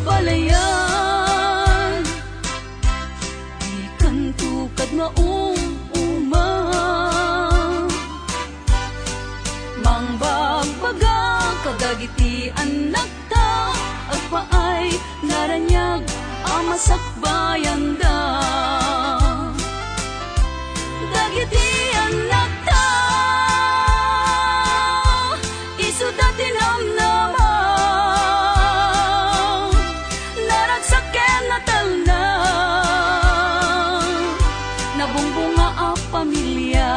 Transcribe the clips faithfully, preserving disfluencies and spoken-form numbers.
Balayan, dikanto kad maumuma. Mangbagbaga kadagiti annakta, agpaay naraniag a masakbayanda. Dagiti annakta, isuda ti namnama, naragsak ken natalna, nabungbunga a pamilia.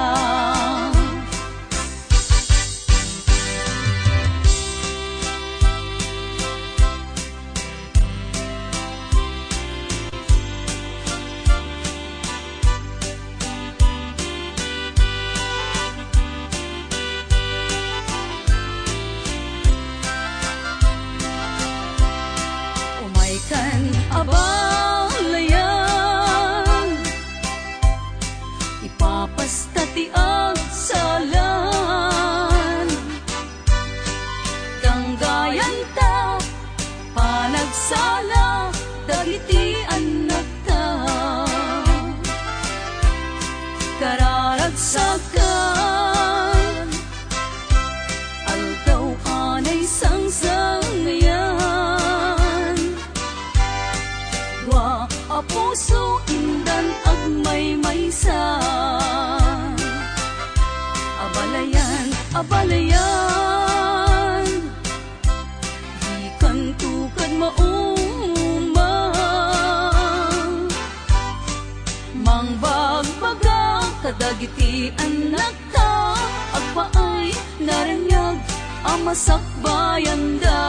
Umaykan a balayan, ipapasta ti agsalan. Danggayanta, panagsala dagiti annakta. Kararagsakan, aldaw a naisangsangayan. Dua a puso indan agmaymaysa. Abalayan, abalayan, dikanto kad maumuma. Mangbagbaga kadagiti annakta, agpaay naraniag a masakbayanda.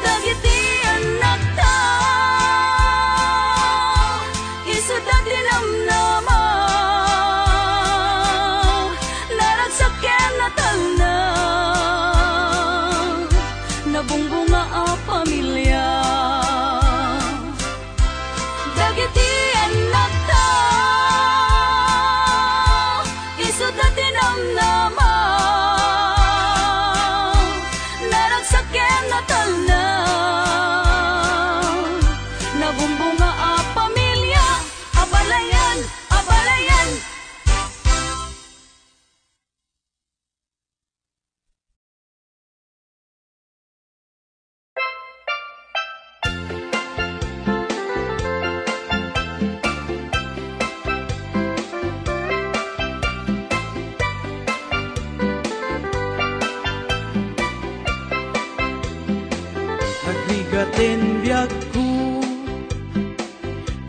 Dagiti annakta, isuda ti namnama, naragsak ken natalna, nabungbunga a pamilia. Dagiti annakta, isuda ti namnama, naragsak ken natalna, nabungbunga a pamilia. Abalayan, abalayan. Nagrigaten biagko,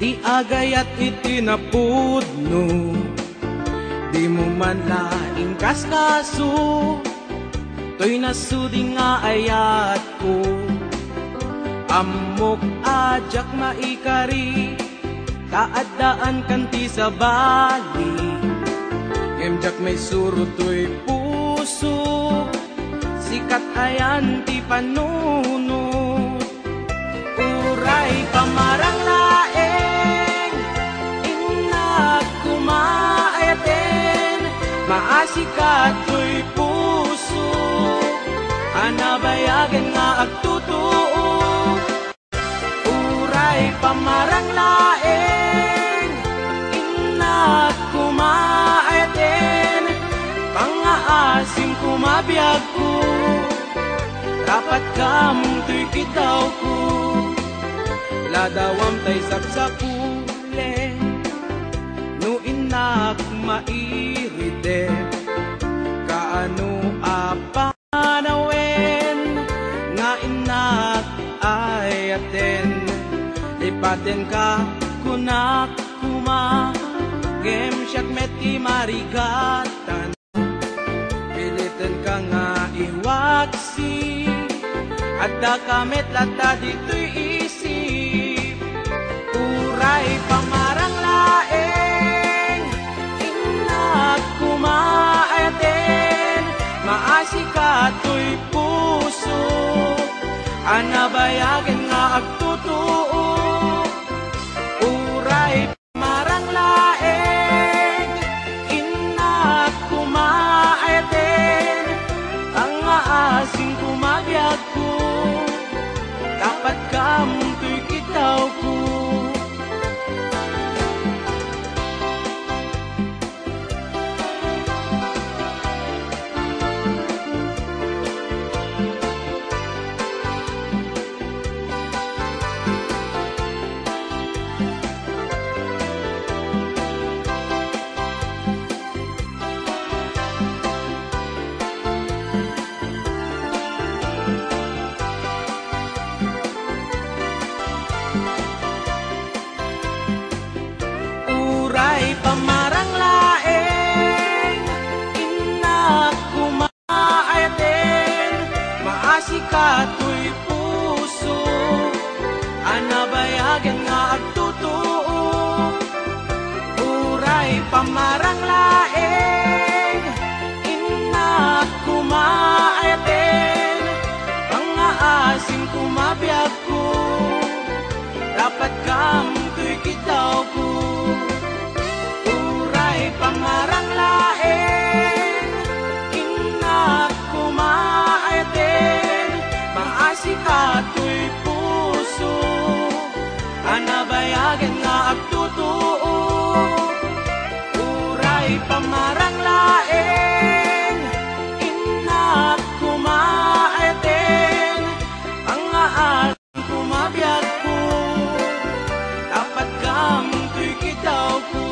ti agayat iti napudno, dimo man la inkaskaso. Toy nasudi nga ayatko, ammok a diak maikari, ta addaankan ti sabali. Ngem diak maisuro toy puso, sikat ayan ti panunot. Uray pamarang laeng, innak koma ayaten, maasika toy puso, a nabayagen nga agtutuo. Uray pamarang laeng, innak koma ayaten, pangngaasim koma biagko. Rapatkam toy kiddawko, ladawam tay sapsapulen. No innak mairidep, kaano a panawen nga innak ayaten? Lipatenka, kunak koma, ngem siak met ti marigatan. Pilitenka nga iwaksi, addaka met latta ditoy isip. Uray pamarang laeng, innak koma ayaten, maasika toy puso, a nabayagen nga agtutuo. Uray marang laeng, innak koma ayaten, pangngaasim koma biagko. Kam toy kidawko, uray pamarang laeng, innak koma ayaten, maasika toy puso, a nabayagen nga agtutuo, uray pamarang laeng, innak koma ayaten, pangngaas Kumabiagko, tapatgam toy kidawko.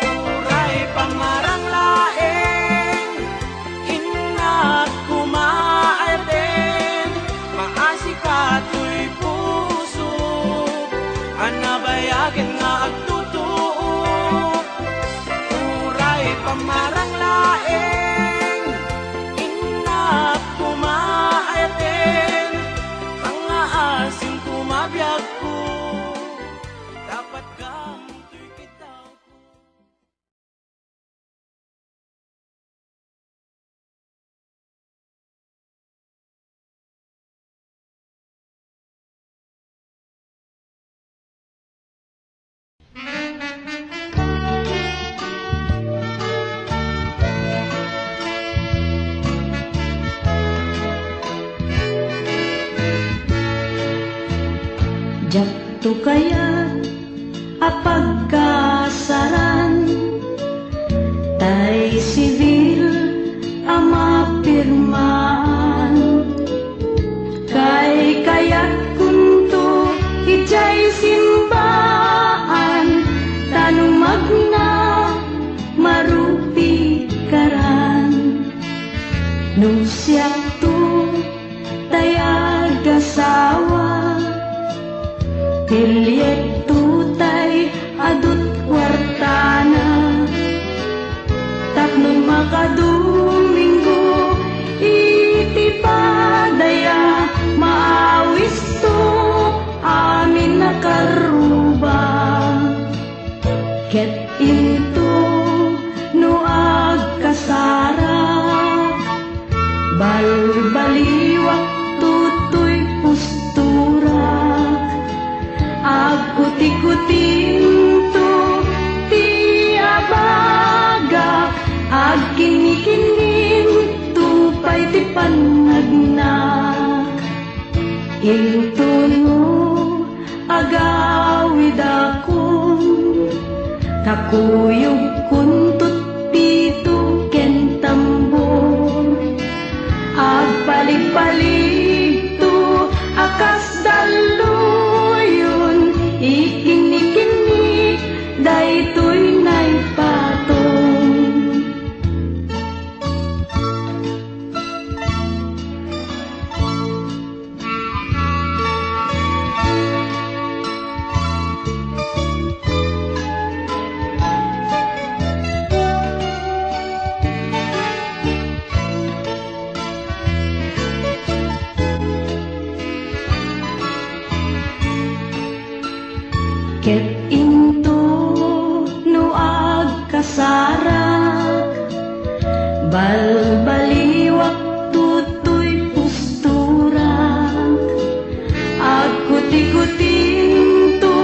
Uray pamarang laeng, innak koma ayaten, maasika toy puso, a nabayagen nga agtutuo. Uray pamarang laeng, innak koma ayaten, pangngaasim koma biagko, tapatgam toy kidawko. Diakto kayat a pagkasaran, tay sibil a mapirmaan. Kaykayatkonto idiay simbaan, ta no magna, marupikaran. No siakto tay agasawa, pilieto tay adut kuartana. Tapno makadomingo iti padaya, maawisto amin a karruba. Ket into no agkasarak, balbaliwak toy pusturak. Agkutikutinto ti abagak, agkinnikinninto pay ti pannagnak. Into no agawidakon, kakuyogkonto pito ken tambor. Agpaligpaligto a kas dalluyon, ikinnikinnik daytoy naipatong. Ket into no agkasarak, balbaliwak toy pusturak. Agkutikutinto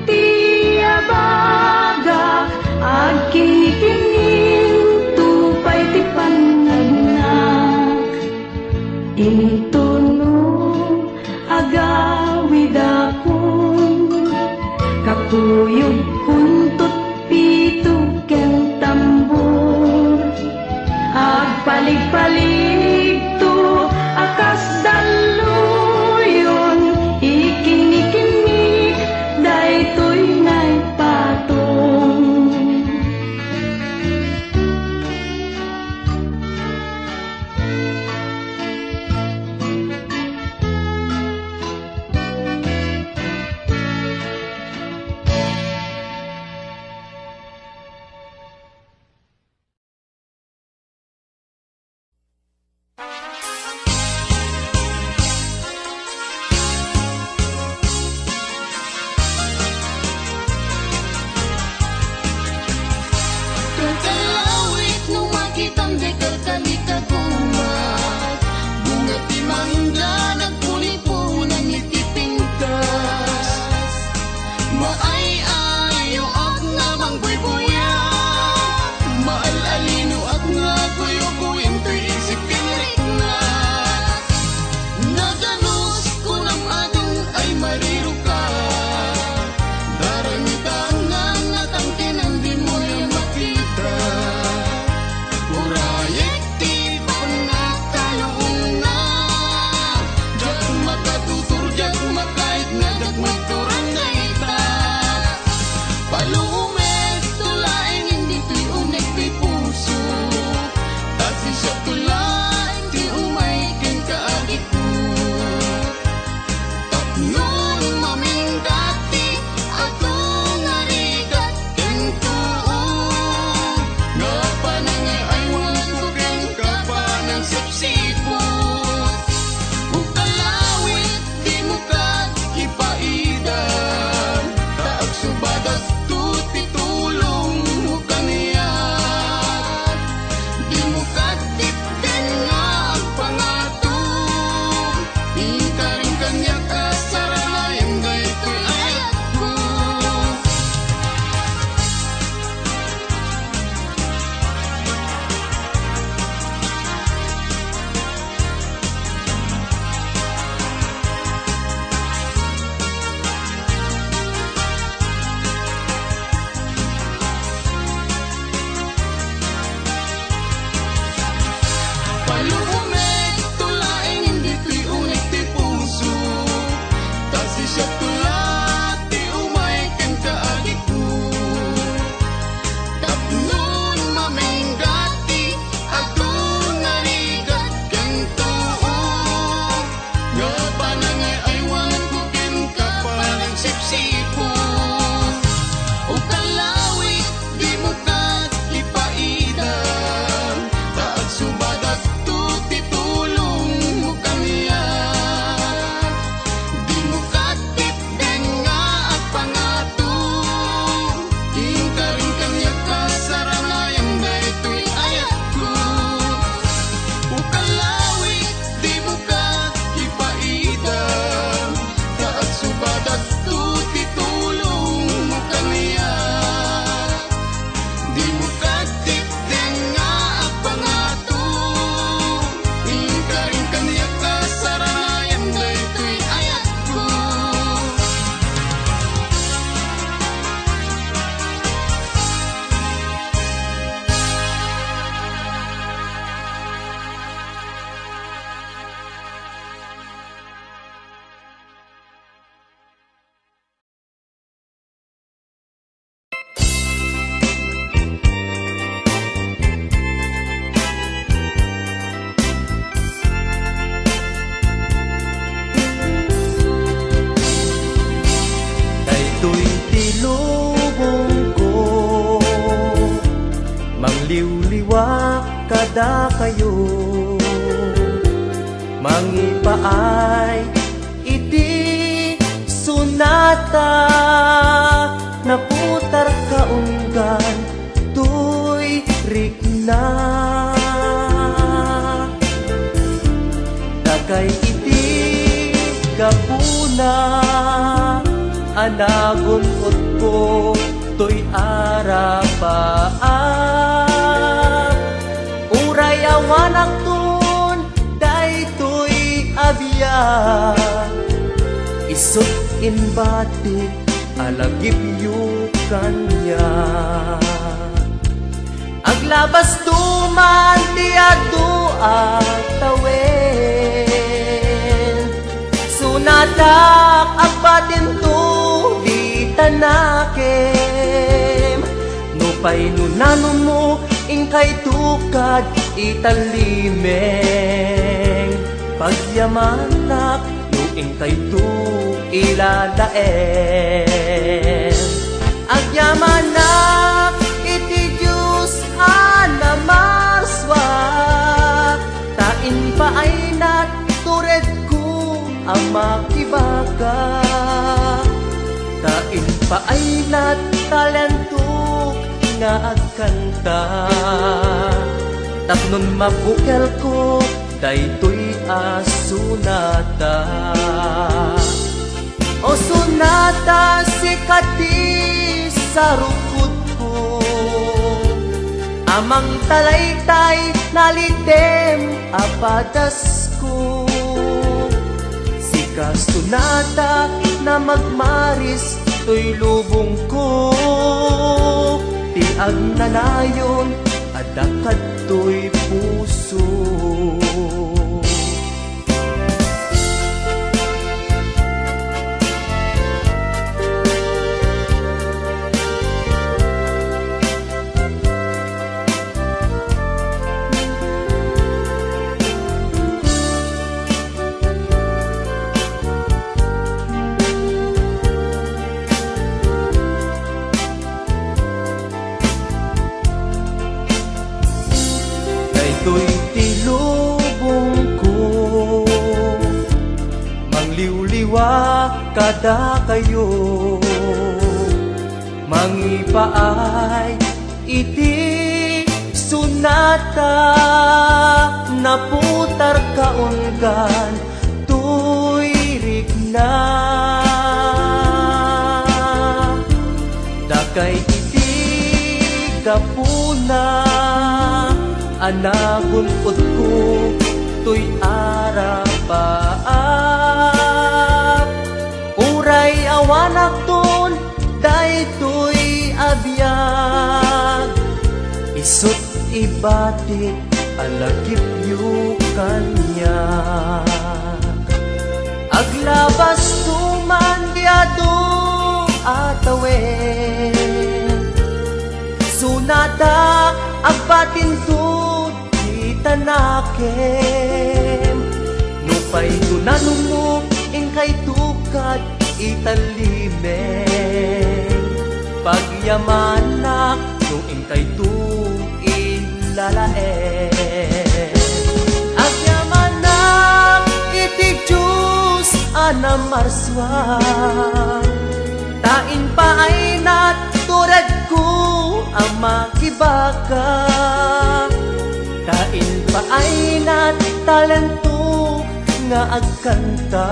ti abagak, agkinnikinninto pay ti pannagnak. Into no agawidakon, kakuyogkonto pito ken tambor. Agpaligpaligto a kas dalluyon, ikinnikinnik daytoy naipatong. Liwa kadakayo, mangipaay iti sonata, naputar kaunggan toy rikna. Dakay iti gapuna a nagun-otko toy arapaak. Uray awanakton daytoy a biag, isut' imbatik a lagipyo kaniak. Aglabasto man ti adu a tawen, sonatak agbatinto di tanakem. Nupay no nanonmo, inkayto kad itallimeng. Pagyamanak no inkayto ilalaeng. Agyamanak iti Dios a namarsua, ta impaayna ti redko a makibaga, ta impaayna ti talento nga agkanta. Tapnon mabukelko daytoy a sonata. O sonata, sika ti sarukodko, a mangtalaytay nalitem a padasko. Sika sonata, namagmaris toy lubongko, ti agnanayon a dakadtoy puso. Daytoy ti lubongko, mangliwliwa kadakayo, mangipaay iti sonata, naputar kaunggan toy rikna. Dakay iti gapuna a nagun-otko toy arapaak. Uray awanakton daytoy a biag, isut' ibatik a lagipyo kaniak. Aglabasto man ti adu a tawen, sonatak agbatinto ti tanakem. Nupay no nanonmo, inkayto kad itallimeng. Pagyamanak no inkayto ilalaeng. Agyamanak iti Dios a namarsua, ta impaayna ti turedko a makibaga, ta impaayna ti talento nga agkanta.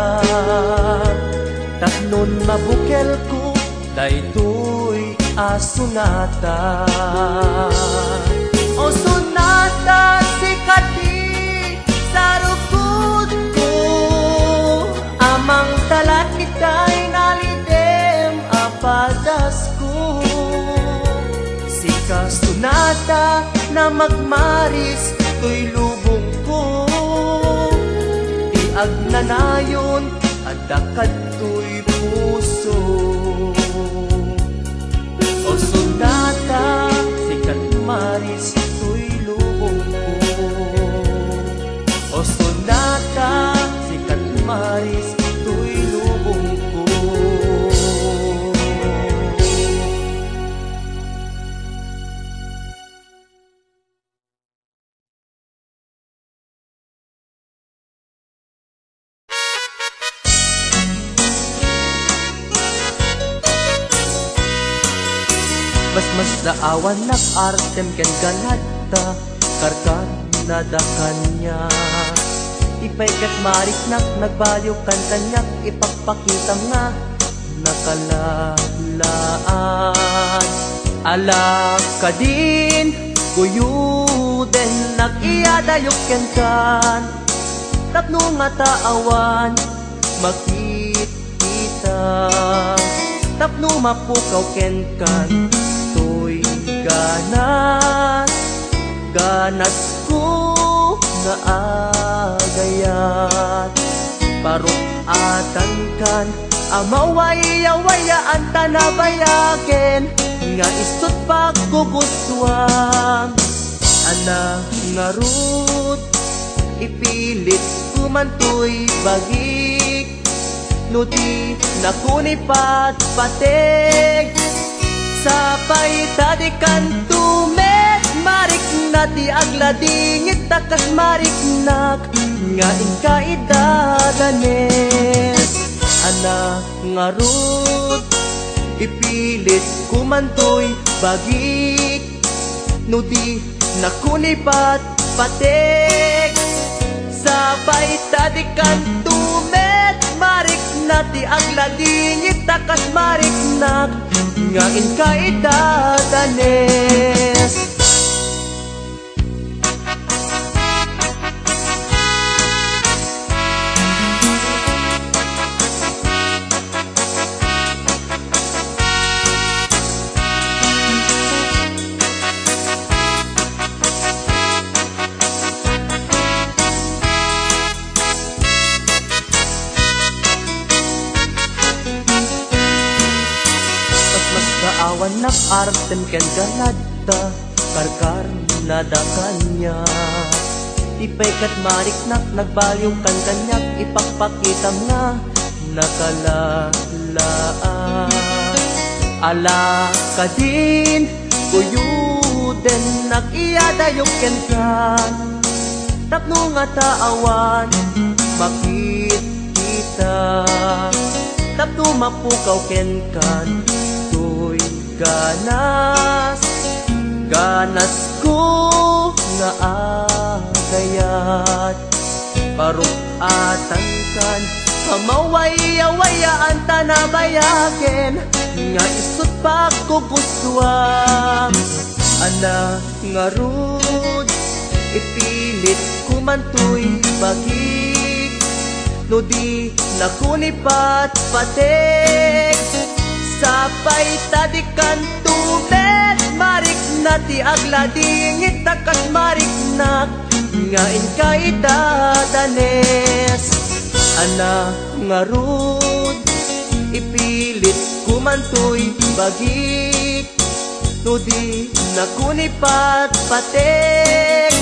Tapnon mabukelko daytoy a sonata. O sonata, sika ti sarukodko, a mangtalaytay nalitem a padasko. Sika sonata, namagmaris toy lubongko, ti agnanayon a dakadtoy puso. O sonata, sika ti maris toy lubongko. O sonata, sika ti maris toy lubongko. Naawannak artem ken ganadta, karkarnada kaniak. Ipay ket mariknak, nagbaliwkan kaniak, ipakpakitam nga nakalaat. Ala kadin, kuyodennak, iyadayok kenkan, tapno ngata awan makit- kita, tapno mapukaw kenkan toy ganas, ganasko nga agayat. Parukaatankan a mawayawayaan ta nabayagen nga isut' paggugustuam. Ana ngarud, ipilitko man toy bagik, no di nakon ipatpatek. Sapay ta di kanto met marikna ti agladingit ta kas mariknak nga inka idadanes. Ana ngarud, ipilitko man toy bagik, no di nakon ipatpatek. Sapay ta di kanto met marikna ti agladingit ta kas mariknak nga inka idadanes. Mas, mas naawannak artem ken ganadta, karkarnada kaniak. Ipay ket mariknak, nagbaliwkan kaniak, ipakpakitam nga nakalaat. Ala kadin, kuyodennak, iyadayok kenkan, tapno ngata awan makit- kita, tapno mapukaw kenkan toy ganas, ganasko nga agayat. Parukaatankan a mawayawayaan ta nabayagen nga isut' paggugustuam. Ana ngarud, ipilitko man toy bagik, no di nakon ipatpatek. Sapay ta di kanto met marikna ti agladingit ta kas mariknak nga inka idadanes. Ana ngarud, ipilitko man toy bagik, no di nakon ipatpatek.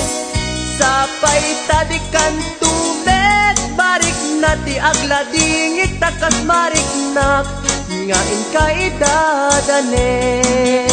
Sapay ta di kanto met marikna ti agladingit ta kas mariknak nga inka idadanes.